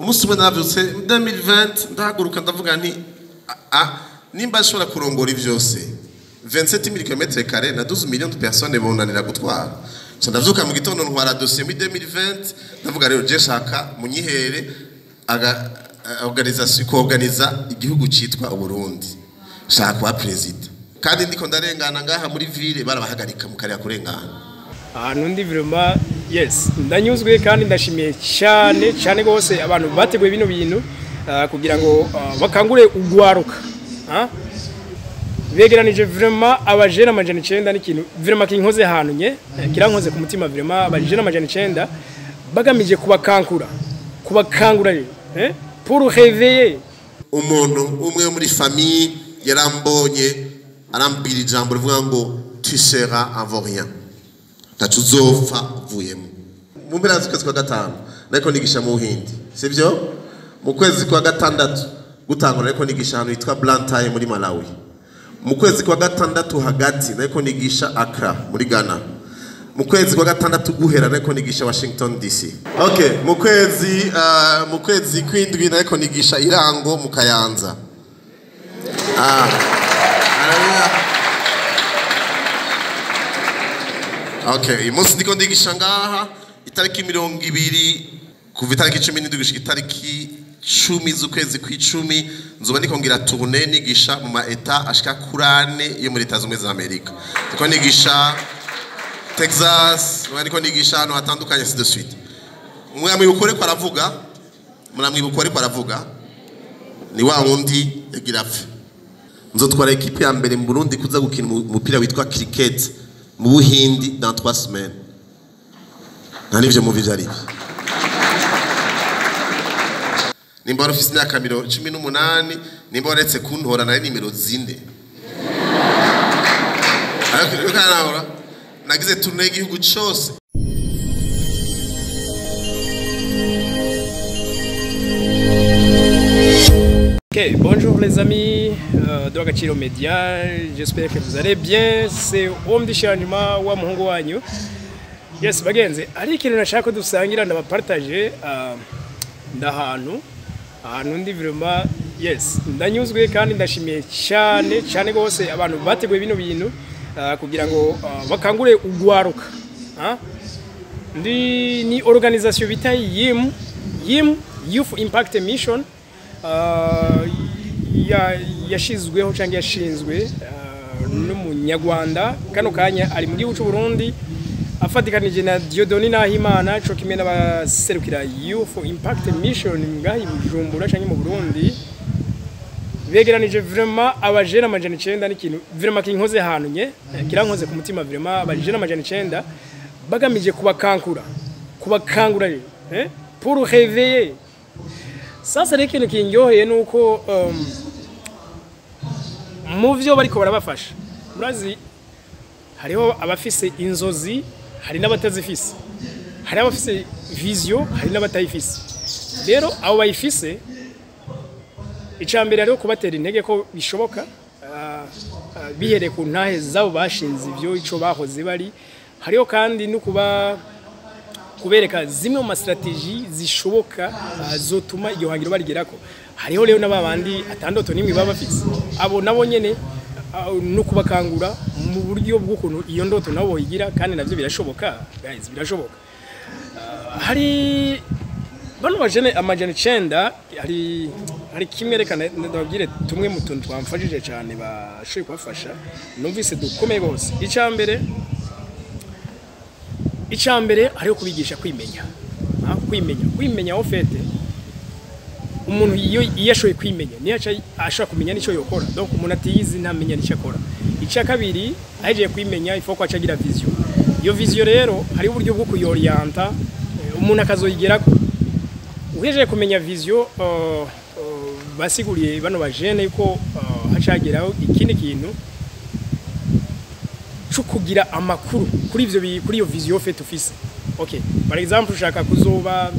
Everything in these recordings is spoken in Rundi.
Umunsi umwe navyutse 2020 ndahaguruka ndavuga nti nimba nshobora kurongora ivyose 27000 km carrés na 12 millions de personnes bonanira gutwara. So ndavyuka mu gitondo ntwara dossier muri 2020 ndavuga rero je shaka munyihere aga organisation ko organiza igihugu citwa Burundi, shaka kuba president. Kandi ndiko ndarengana ngaha muri ville barabahagarika mu karere kurengana. Ahantu ndi vraiment yes ndanyuzwe kandi ndashimiye cyane cyane gose abantu bateguye bino bintu kugira ngo bakangure ugwaruka. Begeranije vraiment abajene 900 n'ikintu vraiment kinkoze ahantu nye kirankoze ku mutima vraiment abajene 900 bagamije kubakankura kubakangura pour réveiller. Umuntu umwe muri famille yarambonye arambwira ijambo rivuga ngo tu seras un vaurien, ntaco uzopfa uvuyemo. Mu mpera z'ukwezi kwa gatanu nariko nigisha mu Buhindi, sivyo? Mu kwezi kwa gatandatu gutangura nariko nigisha ahantu hitwa Blantyre muri Malawi. Mu kwezi kwa gatandatu hagati nariko nigisha Accra muri Ghana. Mu kwezi kwa gatandatu guhera nariko nigisha Washington DC. Okay, mu kwezi kwindwi nariko nigisha Irango mu Kayanza. Okay, uyu munsi ndiko ndigisha ngaha itariki 20 kuva itariki 17 gushika itariki 10 z'ukwezi kw'icumi nzoba ndiko ngira tournée nigisha mu ma eta ashika kurane yo muri Leta Zunze Ubumwe za Amerika. Ndiko nigisha Texas, ndiko nigisha ahantu hatandukanye ainsi de suite. Muramwibuka ariko aravuga, muramwibuka ariko aravuga ni wa wundi yagira apfe. Nzotwara equipe ya mbere mu Burundi kuza gukina umupira witwa cricket mu Buhindi dans 3 semaines. Nta nivyo muvi vyari. Nimba wari ufise imyaka 18, nimba waretse kuntora nari nimero 4. Ariko kanahora nagize tournée y'igihugu cose. Ok, bonjour les amis de Agaciro Media, j'espère que vous allez bien. C'est Omdi Shanima wa muhungu wanyu. Yes, bagenzi, ari ikintu nashaka ko dusangira ndabapartage ndahantu ahantu ndi vraiment yes ndanyuzwe kandi ndashimiye cyane cyane gose abantu bateguye bino bintu kugira ngo bakangure ugwaruka. Ndi ni organisation bita YIM Youth Impact Mission. Yashizweho cyangwa yashinzwe n'umunyarwanda kano kanya ari mu gihugu cy'u Burundi afatikanije na Dieudonné Nahimana cyo kimwe n'abaserukira Youth Impact Mission ngahi Bujumbura cyangwa mu Burundi. Begeranije vraiment abajene 900 n'ikintu vraiment kinkoze ahantu nye kirankoze ku mutima vraiment abajene 900 bagamije kubakankura kubakangura pour réveiller. Sasa rero ikintu kinyoheye nuko mu vyo bariko barabafasha murazi hariho abafise inzozi hari n'abatazifise, hari abafise vision hari n'abatayifise. Rero abo bayifise icambere hariho kubatera intege ko bishoboka bihereye ku ntahe zabo bashinze ivyo ico bahoze bari. Hariho kandi no kuba kubereka zimwe mu strategie zishoboka zotuma iryo hangiro barigerako. Hariho rero n'ababandi atandoto nimwe baba bafise abo nabo nyene no kubakangura mu buryo bw'ukuntu iyo ndoto nabo boyigira kandi navyo birashoboka guys, birashoboka. Hari bano bajene amajana 9 hari kimwe reka ndababwire tumwe mu tuntu twamfashije cyane bashoboye kubafasha numvise dukomeye gose. Icambere hariho kubigisha kwimenya. Kwimenya au fait umuntu iyo ashoboye kwimenya niyo ashobora kumenya nico yokora. Donc umuntu atiyizi ntamenya nico akora. Ica kabiri ahejeje kwimenya ifo ko acagira vision. Iyo vision rero hari uburyo bwo kuyorienta umuntu akazoyigerako. Uhejeje kumenya vision basiguriye bano bajene yuko hacageraho ikindi kintu cyo kugira amakuru kuri ivyo kuri iyo vision fait office. Okay, par exemple ushaka kuzoba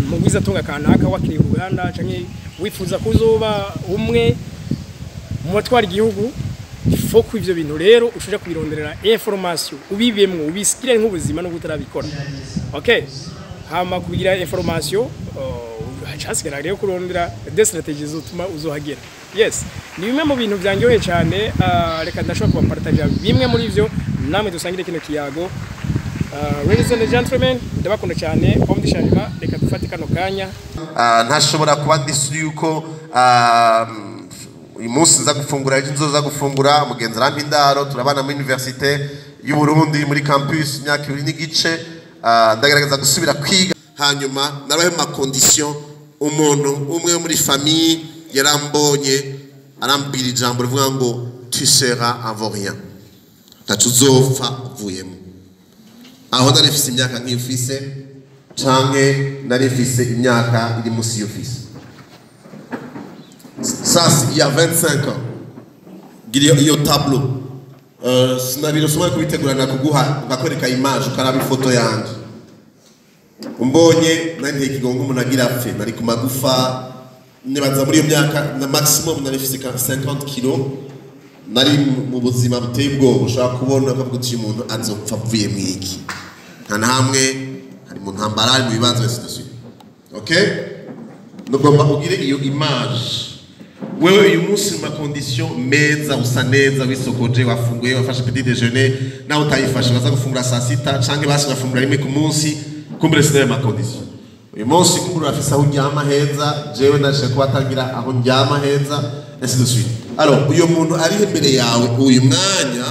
mugwiza tunga kanaka wakiriye Uganda canke wifuza kuzoba umwe mu batwara igihugu, faut ko ivyo bintu rero ushuja kubironderera information ubibemwo ubisikire nk'ubuzima no gutarabikora. Okay, hama kugira information Hasigara rero kurondera des stratégies zotuma uzohagera. Yes, ni bimwe mu bintu byanyoheye cyane. Reka ndashobora kubapartager bimwe muri byo namwe, dusangire kino kiyago. Ladies and gentlemen, ndabakunda cyane. Homme du changement, reka dufate kano kanya. Ntashobora kuba ndisi yuko uyu munsi nza gufungura, ejo nzoza gufungura. Mugenzi arampa indaro, turabana muri université y'u Burundi, muri campus, imyaka 2 n'igice. Ndagerageza gusubira kwiga, hanyuma narabaye mu ma conditions. Umuntu umwe wo muri famille yarambonye, arambwira ijambo rivuga ngo: "Tu seras un vaurien, ntaco uzopfa uvuyemo." Aho nari mfise imyaka nk'iyo ufise, canke nari mfise imyaka iri munsi y'ufise. Ça, c'est il y a 25 ans. Gira iyo tableau. Sinabirosoma kubitegurana, kuguha ngakwereka image, ukaraba ifoto yanje. Umbonye nari nteye ikigongo umuntu agira apfe, nari ku magufa. Nibaza muri iyo myaka na maximum nari mfise 50 kilo. Nari mu buzima buteye ubwoba, ushobora kubona ukavuga uti: "Uyu muntu azopfa avuye mu iki?" Nta na hamwe hari mu ntambara, hari mu bibazo, ainsi de suite. Okay, nugomba ugire iyo image. Wewe uyu munsi mu ma conditions meza, usa neza, wisokoje, wafunguye, wafashe petit déjeuner, nawe utayifashe baza gufungura saa sita, canke basi ugafungura rimwe ku munsi. Kumbure sinayo ma conditions uyu munsi. Kumbure urafise aho uryama heza, jewe ndashaka kubatangira aho ndyama heza, ainsi de suite. Alors, uyo muntu ari imbere yawe uyu mwanya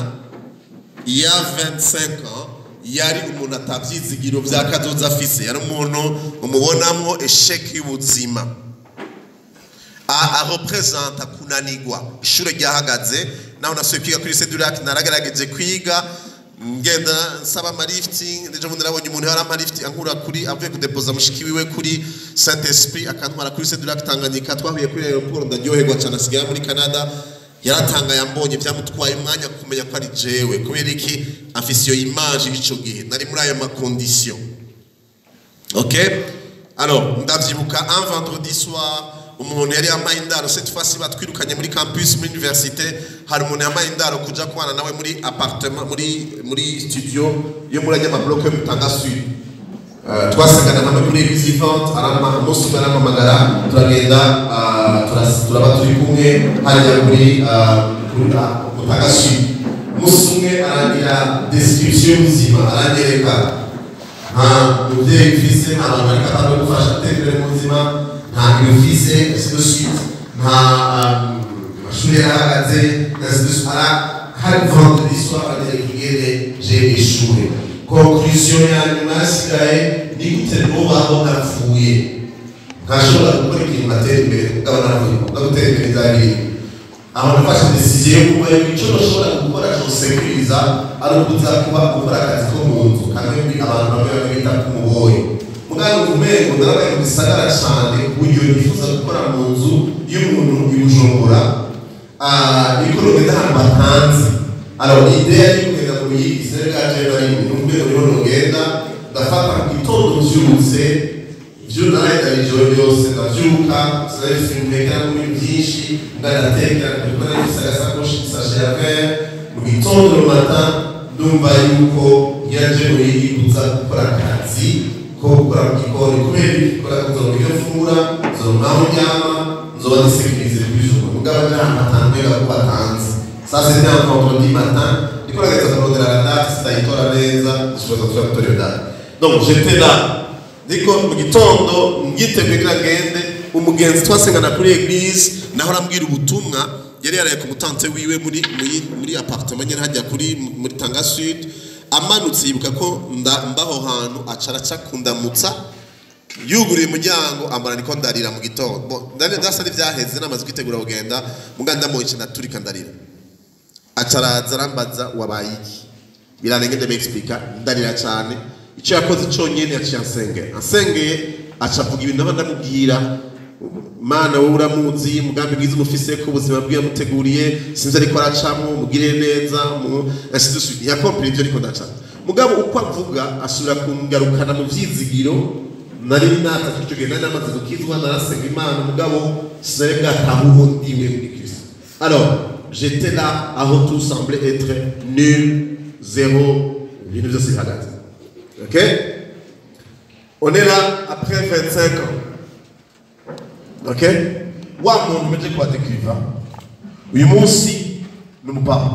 ya 25 ans yari umuntu atavyizigiro vya kazoza afise, yari umuntu umubonamwo échec y'ubuzima, arepresenta kunanigwa. Ishure ryahagaze, naho nasubiye kwiga kuri lycée du Lac. Naragerageje kwiga, ngenda nsaba ama lifting. Ejo bundi nabonye umuntu yari ama lift ankura kuri, avuye kudepoza mushiki wiwe kuri Saint Esprit, akantwara kuri lycée du Lac Tanganyika. Twahuye kuri aéroport, ndaryoherwa cyane. Asigaye muri Canada. Yaratangaye ambonye, byamutwaye umwanya kumenya ko ari jewe. Kubera iki? Afise iyo image y'ico gihe nari muri ayo ma conditions. Ok, alors ndavyibuka, un vendredi soir, umuntu yari yambaye indaro, cette fois-ci batwirukanye muri campus, muri université, hari umuntu yambaye indaro kuja kubana nawe muri appartement, muri studio yo muri ajya ma blocs yo Mutanga Sud. Twasangana hamwe kuri église vivante. Arama umunsi umwe arampamagara, turagenda, turaba turi kumwe hariya kuri Mutanga Sud. Umunsi umwe arangira description y'ubuzima, aranyereka: nta mubyeyi ufise, nta bantu bari capable gufasha gutera imbere mu buzima, nta bintu ufise, ainsi de suite, nta amashuri yarahagaze, ainsi de suite. Hari vendredi soir, aranyereka ingene j'ai échoué. Conclusion ya nyuma yasigaye ni gute nubaho napfuye, ntashobora gukora ikintu ngatera imbere, kugaba naravuye no gutera imbere byari. Aho nafashe décision yo kuba icyo nashobora gukora cyonsekuriza ari ukuza kuba gukora akazi ko mu nzu kamwe abantu bamwe bamwe bita k'umuboyi. Mugabo umengo narabaye mu gisagara cyane ku buryo nifuza gukora mu nzu y'umuntu i Bujumbura, niko nogenda ahantu batanzi. Alors, idée yari kugenda mu Ruyigi, sinari bwaje na rimwe, numve niho nogenda. Ndafata mu gitondo, mvyutse vyo, narahita ijoro ryose, ndavyuka, sinari mfise ibintu mu bintu byinshi, ndanatekera kuko nari mfise agasakoshi, sachet ya vert. Mu gitondo, le matin, ndumva yuko ngira nje mu Ruyigi kuza gukora akazi ko gukora mu gikoni. Kubera iki? Kubera ko nzoronka ibyo mfungura, nzoronka aho ndyama, nzoba ndi sécurisé kuri jour. Mugabo nje ahantu batambwira ko batanze. Ça, c'était un vendredi matin. Ndiko nagerageza kurondera la date, sitayitora neza, dushobora kuza gutora iyo date. Donc j'étais là, ndiko mu gitondo ngiteguye kugira ngende. Umugenzi twasengana kuri église, naho arambwira ubutumwa, yari yaraye ku mutante wiwe muri appartement nyene hajya kuri muri Tanga Sud. Amanutse yibuka ko mbaho hantu, aca araca kundamutsa, yuguruye umuryango ambara niko ndarira mu gitondo. Bon, ndari ndasa n'ivyaheze, namaze kwitegura kugenda, muga ndamuhice, ndaturika ndarira. Aca araza arambaza: "Wabaye iki?" Biranenge, ndamexplica, ndarira cyane. Icyo yakoze cyonyine, yaciye ansengera. Ansengeye, aca avuga ibintu aba ndamubwira: "Mana, wowe uramuzi, umugambi mwiza umufise ko ubuzima bwiwe yamuteguriye, sinzi ariko aracamwo, umugirire neza mu ainsi de suite." Ntiyakompira ibyo ariko ndaca. Mugabo uko avuga, asubira kungarukana mu vyizigiro nari natatu. Icyo gihe nari namaze gukizwa, narasenga Imana, mugabo sinari bwataha uwo ndiwe muri Kristo. Alors j'étais là, aho tout semblait être nul, zéro, ibintu byose bihagaze. Ok, on est là après 25 ans. Okay, wa muntu umeje kubadekiriva uyu munsi ni umupapa,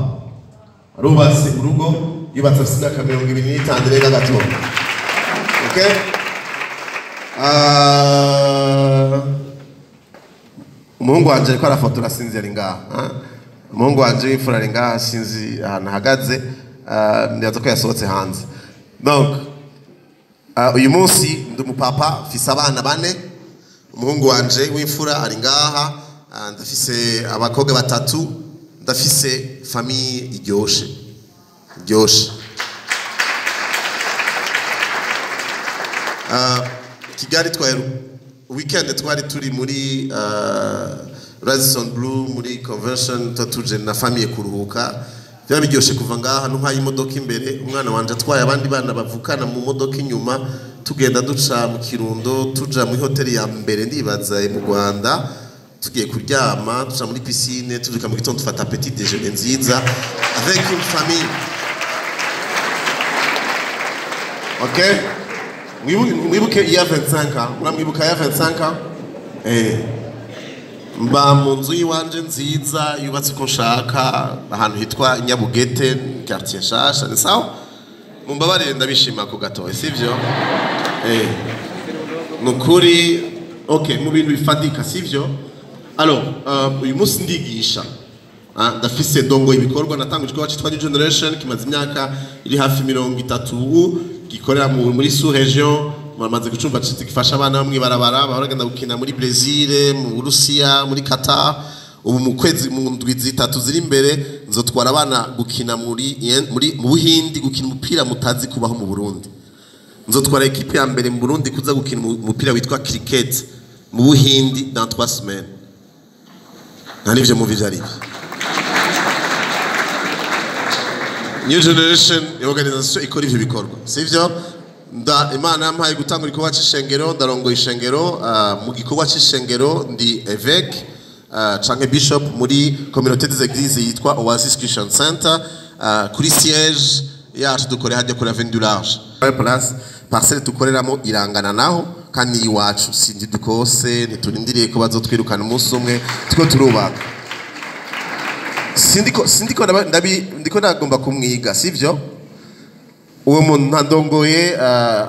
arubatse urugo, yubatse afite imyaka 25 irenga gato. Okay, umuhungu wanje ariko arafotora, sinzi ari ngaha. Umuhungu wanje w'imfura ari ngaha, sinzi ahantu ahagaze, ndibaza ko yasohotse hanze. Donc uyu munsi ndi umupapa, mfise abana 4. Umuhungu wanje w'imfura ari ngaha, ndafise abakobwa 3, ndafise famille iryoshe iryoshe. Kigali twari weekend, twari turi muri Radisson Blue muri convention, tuje na famille kuruhuka. Byaba biryoshe kuva ngaha ntwaye imodoka imbere, umwana wanje atwaye abandi bana bavukana mu modoka inyuma, tugenda duca mu Kirundo, tuja muri hoteli ya mbere ndibaza mu Rwanda, tugiye kuryama, tuja muri piscine, tuvyuka mu gitondo dufata petit déjeuner nziza avec une famille. Okay, mwibuke iya 25 ans, muramwibuka ya 25 ans. Mba mu nzu y'iwanje nziza yubatse uko nshaka, ahantu hitwa Nyabugete, quartier nshasha. Ni sawa, mumbabarire ndabishima ku gatoya, sivyo? Nukuri okay, mu bintu bifadika, sivyo? Alors uyu munsi ndigisha, ndafise dongo ibikorwa natanguje igikorwa citwa New Generation, kimaze imyaka iri hafi 30 ubu, gikorera muri sous region. Muramaze gucumba, gifasha abana bo mw'ibarabara bahora bagenda gukina muri Brazil, mu Burusiya, muri Qatar. Ubu mu kwezi, mu ndwi 3 ziri imbere, nzotwara abana gukina muri mu Buhindi, gukina umupira mutazi kubaho mu Burundi. Nzotwara ekipe ya mbere mu Burundi kuza gukina umupira witwa cricket mu Buhindi dans 3 semaines. Nta nivyo muvi vyari ivyo. New Generation ni organisation ikora ivyo bikorwa, sivyo? Nda Imana yampaye gutangura igikorwa c'ishengero, ndarongoye ishengero. Mu gikorwa c'ishengero ndi évêque canke bishop muri communauté des églises yitwa Oasis Christian Center. Kuri siège yacu dukore hajya kuri Avenue du Large. Place parcelle dukoreramo irangana naho kandi iwacu, sindi dukose, ntiturindiriye ko bazotwirukana umunsi umwe, tuko turubaka. Sindiko ndabi ndiko ndagomba kumwiga, sivyo? Uwo muntu ntandongoye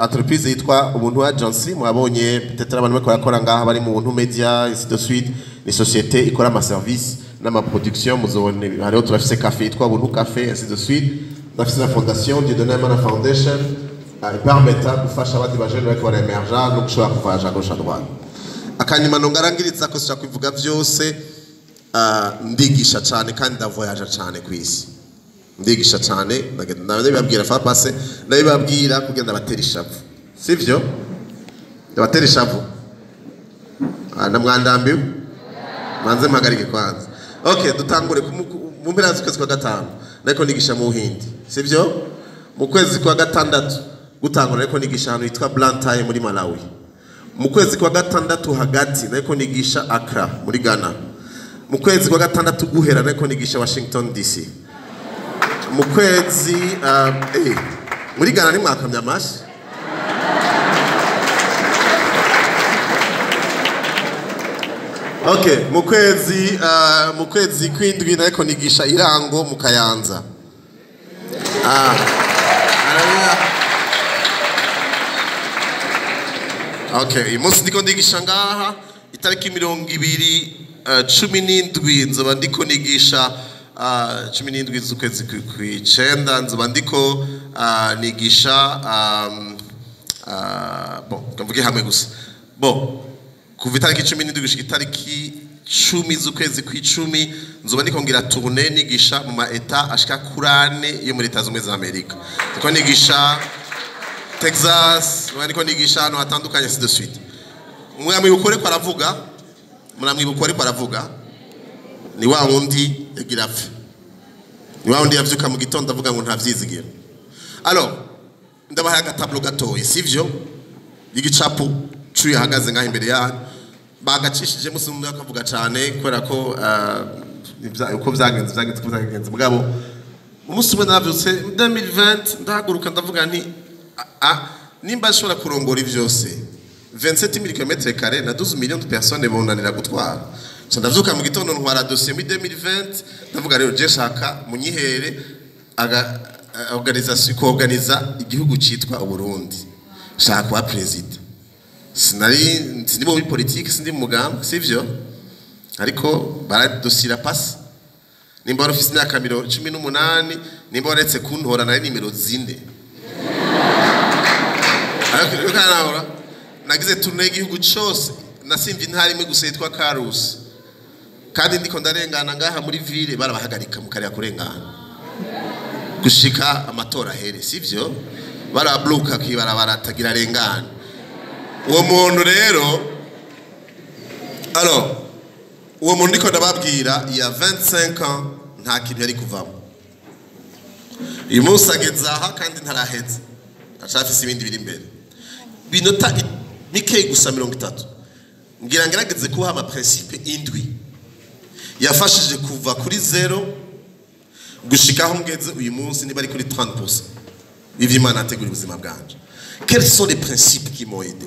entreprise yitwa Ubuntu Agency, mwabonye peut-être abantu bariko barakora ngaha bari mu Ubuntu Media ainsi de suite. Ni société ikora ama service n'ama production, muzobone hariho turafise café yitwa Ubuntu Café ainsi de suite. Ndafise na fondation Dieudonné Mana Foundation, ipermeta gufasha abandi bajene bariko bara-emerger no gushobora kuvaja gauche à droite. Akanyuma nongarangiriza ko sinshaka kubivuga vyose, ndigisha cane kandi ndavoyaja cane kw'isi. Ndigisha cane, ndabibabwira fa passe, ndabibabwira kugira ndabatera ishavu, sivyo? Ndabatera ishavu, namwandambiwe manze mpagarike kwanza. Okay, dutangure mu mpera z'ukwezi kwa 5 nariko nigisha mu Buhindi, sivyo? Mu kwezi kwa 6 gutangura nariko nigisha ahantu hitwa Blantyre muri Malawi. Mu kwezi kwa 6 hagati nariko nigisha Accra muri Ghana. Mu kwezi kwa 6 guhera nariko nigisha Washington DC. Mu kwezi muri Ghana ni mwakamya amashi. Okay, mu kwezi kw'indwi nariko nigisha Irango mu Kayanza. Okay, uyu munsi ndiko ndigisha ngaha itariki 20 17 nzoba ndiko nigisha 17 z'ukwezi kw'icenda nzoba ndiko nigisha bon, mvuge hamwe gusa. Bon, kuva itariki 17 gushika itariki 10 z'ukwezi kw'icumi nzoba ndiko ngira tournée nigisha mu ma état ashika kuri 4 yo muri Leta Zunze za Amerika. Ndiko nigisha Texas, ndiko nigisha ahantu hatandukanye ainsi de suite. Muramwibuka ariko aravuga, muramwibuka ariko aravuga, ni wa wundi yagira apfe, ni wa wundi yavyuka mu gitondo avuga ngo nta vyizigiro. Alors ndabahaye agatablo gatoyi, sivyo? Igicapu cuye ahagaze ngaho imbere yanyu, bagacishije musi umwe akavuga cane kubera ko uko vyagenze vyagenze uko vyagenze. Mugabo umunsi umwe navyutse 2020 ndahaguruka ndavuga nti nimba nshobora kurongora ivyose 27 000 km carrés na 12 millions de personnes bonanira gutwara. So ndavyuka mu gitondo, ntwara dossier muri 2020, ndavuga: "Rero je shaka munyihere aga organisation ko organiza igihugu citwa Uburundi, shaka kuba président." Sinari, sindi muri politique, sindi mu mugambi, sivyo? Ariko baradosira passe. Nimba wari ufise imyaka 18, nimba waretse kuntora, nari nimero 4. Ariko kanahora nagize tournée y'igihugu cose, nasimvye intara imwe gusa yitwa Karusi. Kandi ndiko ndarengana ngaha muri ville, barabahagarika mu karere kurengana gushika amatora ahere, sivyo? Barabluka kibarabara atagira rengana. Uwo muntu rero, alors uwo muntu ndiko ndababwira ya 25 ans, nta kintu yari kuvamo. Uyu munsi ageze aha kandi ntaraheze, acafise ibindi biri imbere. Binota mikeyi gusa, 30, ngira ngerageze kubaha ama principes 7 yafashije kuva kuri zéro gushika aho ngeze uyu munsi, niba ari kuri 30% ivyo Imana yategura ubuzima bwanje. Quels sont les principes qui m'ont aidé?